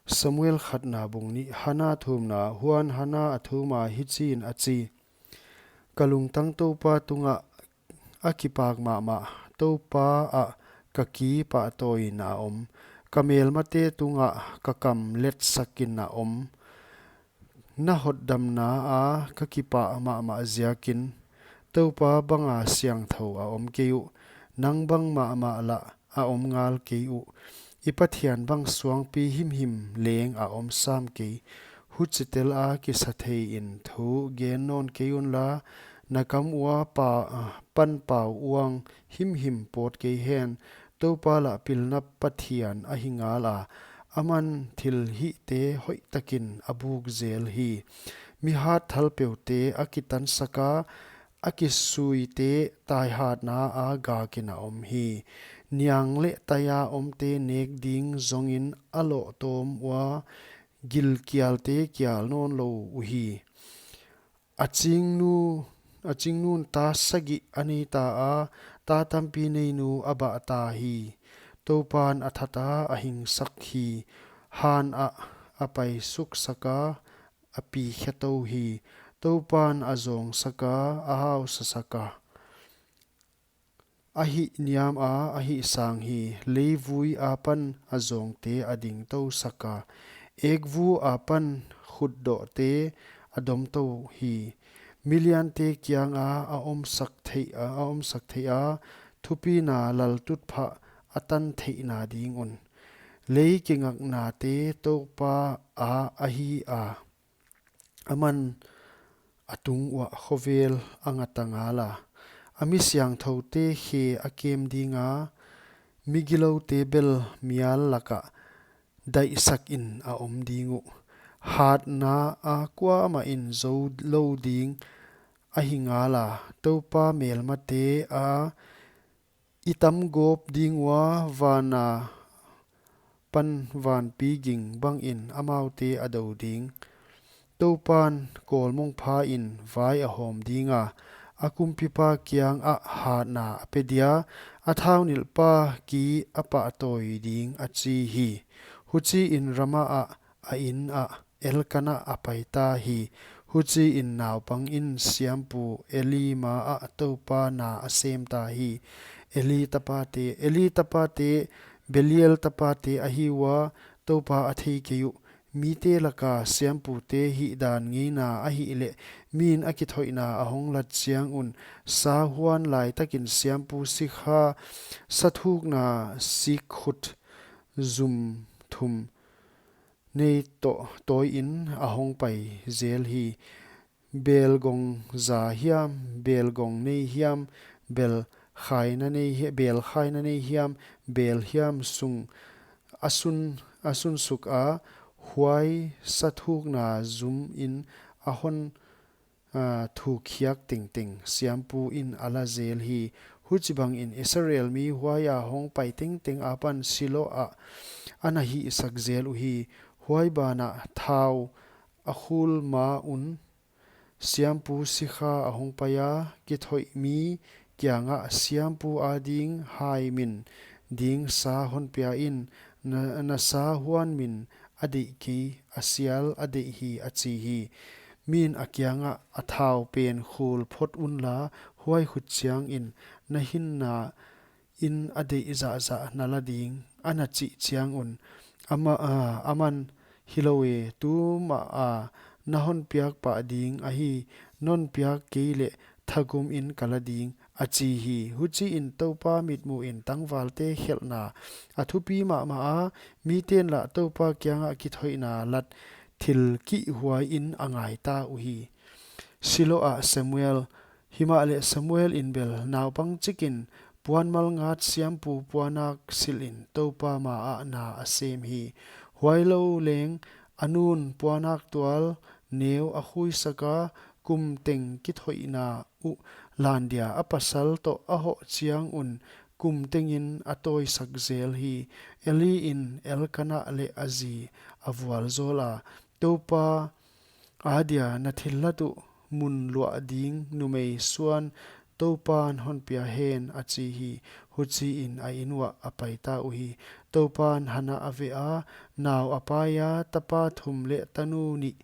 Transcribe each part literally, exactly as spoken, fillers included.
Samuel khatna bung nih. Hana thumna. Huan Hana a thum a, hichiin a chi: Ka lungtang Toupa tungah a kipak mahmah, Toupa ah ka ki pahtawiin a om, ka melmate tungah ka kam letsakin a om. Na hotdamna ah ka kipah mahmah ziakin, Toupa banga siangthou a om kei uh, nang bang mahmah lah a om ngal kei uh. I Pathian bang suangpi himhim leng a om sam kei. Huchitel a kisatheiin thu gen nawn kei unla, na kam ua pa, pan pau uang himhim pawt kei hen. Toupa lah pilna Pathian ahi ngal a, aman thilhihte hoihtakin a buk zel hi. Mi hat thalpeute a kitansak a, a kisuite taihatna a gakin a om hi. Niang leh taia omte nek ding zongin a lohtawm ua, gilkialte kial nawn lou uhi. A chingnu, a chingnun ta sagih a nei ta a, ta tampi neinu a bah ta hi. Toupan a that a, a hingsak hi. Han ah a paisuksak a, a pi khetou hi. Toupan a zawngsak a, a hausasak a, a hihniam a, a hihsang hi. Leivui apan a zawngte a dingtousak a, ekvu apan khutdohte a domtou hi. Miliante kianga a omsak theih a, a omsak theih a, thupina laltutphah a tan theihna ding un. Lei kingaknate Toupa a ahi a, aman a tung uah khovel a ngata ngal a. A mi siangthoute khe a kem ding a, mi giloute bel mial lakah daihsakin a om ding uh. Hatna a kuamah in zou lou ding ahi ngal a, Toupa melmate a i tam gawp ding ua, vana pan vanpi ging bangin amaute a do ding. Toupan kawlmong pha in vai a hawm ding a, a kumpipa kiangah hatna a pe dia, a thaunilhpa ki a pahtawi ding, a chi hi. Huchiin Rama ah a inn ah Elkana a pai ta hi. Huchiin naupang in siampu Eli ma ah Toupa na a sem ta hi. Eli tapate, Eli tapate, Belial tapate ahi ua, Toupa a thei kei uh. Mite laka siampute hihdan ngeina ahihleh, min a kithoihna a hong lat chiang un, sa huan laitakin siampu sikha, sathukna sikkhut zum thum nei toh tawiin a hong pai zel hi. Belgong za hiam, belgong nei hiam, bel khaina nei hi-, bel khaina nei hiam, bel hiam sung a sun, a sunsuk a, huai sathukna zum in a hon a, thuk khiak tengteng siampu in a la zel hi. Huchibangin Israel mi huai a hong pai tengteng apan Silo ah a na hihsak zel uhi. Huai banah thau a khul ma un siampu sikha a hong pai a, kithoih mi kiangah siampu ading hai min ding sa hon pia in, na, na sa huan min a deih kei, a sial a deih hi, a chi hi. Min a kiangah a thau pen khul phot unla, huai khut chiangin na hinna in a deih zahzah na la ding, a na chih chiang un. Ama, a, aman, hilou e, tuma a na hon piak pah ding ahi, non piak kei leh thagum in ka la ding, a chi hi. Huchiin Toupa mitmuhin tangvalte khelhna a thupi mahmah a, miten lah Toupa kiangah kithoihna lat thil kihhuai in a ngai ta uhi. Silo ah Samuel, himahleh Samuel in bel naupang chikin puanmal ngat siampu puanak silhin Toupa ma ah na a sem hi. Huailou leng a nun puanak tual neu a khuisak a, kum teng kithoihna uh lan dia a pasal toh a hoh chiang un kum tengin a tawisak zel hi. Eli in Elkana leh a zi a vualzawl a, Toupa adia na thillat uh mun luah ding numei suan Toupan hon pia hen, a chi hi. Huchiin a in uah a paita uhi. Toupan Hana a veh a, nau a paia, tapa thum leh tanu nih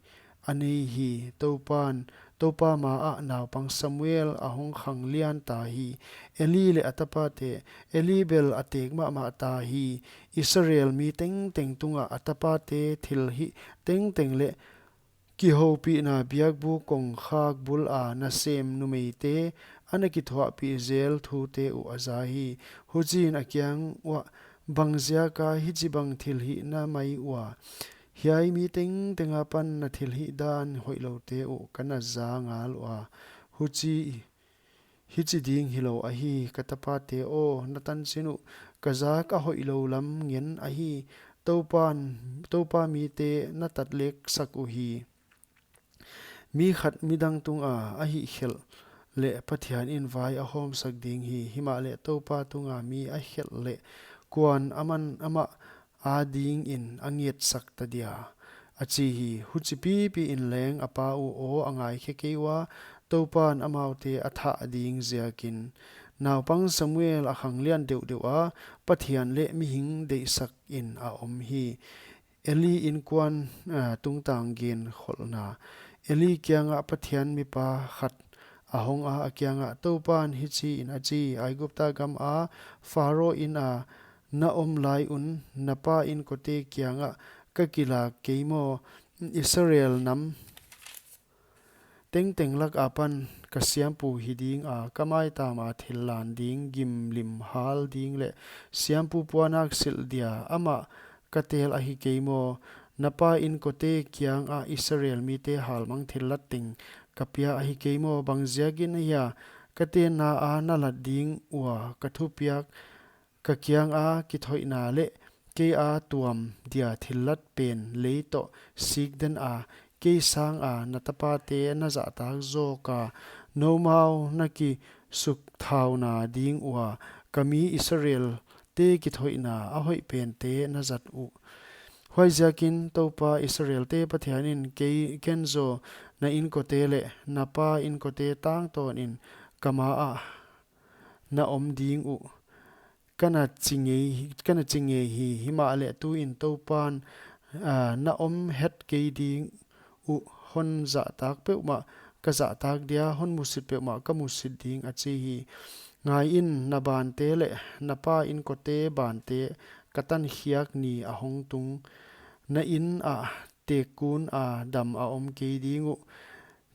a nei hi. Toupan, Toupa maah naupang Samuel a hong khanglian ta hi. Eli leh a tapate, Eli bel a tek mahmah ta hi. Israel mi tengteng tungah a tapate thilhih tengteng leh kihoupihna biakbuk kongkhak bula nasem numeite a na kithuahpih zel thute uh a za hi. Huchiin a kiang uah, bangziaka hichibang thilhih na mai ua? Hiai mi tengteng apan na thilhih dan hoihloute uh ka na za ngal ua. Huchi, hichi ding hilou ahi, ka tapate aw, na tanchin uh ka zak a hoihlou lam ngen ahi. Toupan, Toupa mite na tatleksak uhi. Mi khat midang tunga a hihkhelh leh Pathianin vai a hawmsak ding hi. Himahleh Toupa tunga mi a khelh leh kuan aman amah adingin a ngetsak ta dia, a chi hi. Huchi pipiin leng a pa uh aw a ngaikhe kei ua, Toupan amaute a thah ding ziakin. Naupang Samuel a khanglian deuhdeuh a, Pathian leh mihing deihsakin a om hi. Eli innkuan, ah, tungtang gen kholhna. Eli kiangah Pathian mipa khat a hong a, a kiangah, Toupan hichiin a chi, Aigupta gama Pharo ina na om lai un na pa inkote kiangah ka kilak kei maw? Israel nam tengteng lak apan ka siampu hi dinga, ka maitama thil lan ding, gimlim hal ding leh siampu puanak silh dia amah ka tel ahi kei maw? Na pa inkote kiangah Israel mite halmang thillat teng ka pia ahi kei maw? Bangziakin ahia ka tenna a na lat ding ua ka thupiak, ka kianga kithoihna leh kei a tuam dia thillat pen lei toh sikden a, kei sanga na tapate na zahtak zawka, noumau na kisukthauna ding ua, ka mi Israel te kithoihna a hoih pente na zat uh. Huaiziakin Toupa Israel te Pathianin kei, ken zaw na inkote leh na pa inkote tangtawnin ka maah na om ding uh, ka na chi ngei, ka na chi ngei hi. Himahleh tuin Toupan, ah, na om het kei ding uh, hon zahtak peuhmah ka zahtak dia, hon musit peuhmah ka musit ding, a chi hi. Ngaiin, na bante leh na pa inkote bante ka tankhiak ni a hong tung. Na ina tekkuna dam a om kei ding uh.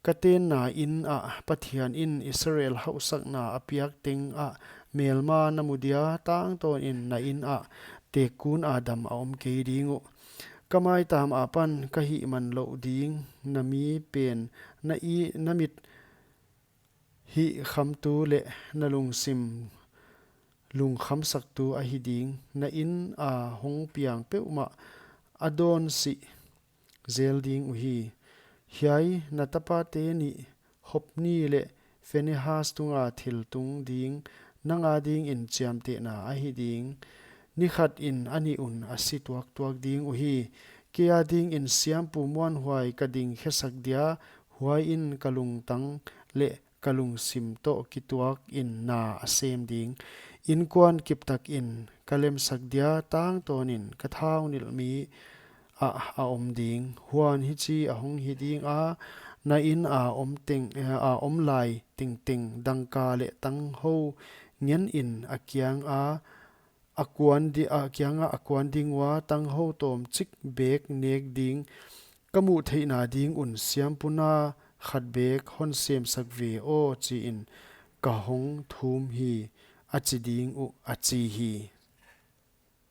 Ka tenna ina Pathianin Israel hauhsakna a piak tengah melma na mu dia, tangtawnin na ina tekkuna dam a om kei ding uh. Ka maitam apan ka hihman louh ding, na mi pen na i, na mit hihkhamtu leh na lungsim lungkhamsaktu ahi ding. Na ina hong piang peuhmah a dawn sih zel ding uhi. Hiai na tapate nih Hophni leh Phinehas tunga thil tung ding, nang adingin chiamtehna ahi ding. Ni khatin a nih un a si tuaktuak ding uhi. Kei adingin siampu muanhuai ka dingkhesak dia, huaiin ka lungtang leh ka lungsim toh kituakin na a sem ding. Innkuan kiptakin ka lemsak dia, tangtawnin ka thaunilh mi ah a om ding. Huan hichi a hong hi dinga, na ina om teng, eh, a om lai tengteng dangka leh tanghou ngenin a kianga a kuan di, a kianga a kuan ding ua, tanghou tawmchik bek nek ding, ka muh theihna ding un siampu na khat bek hon semsak ve aw, chiin ka hong thum hi, a chi ding uh, a chi hi.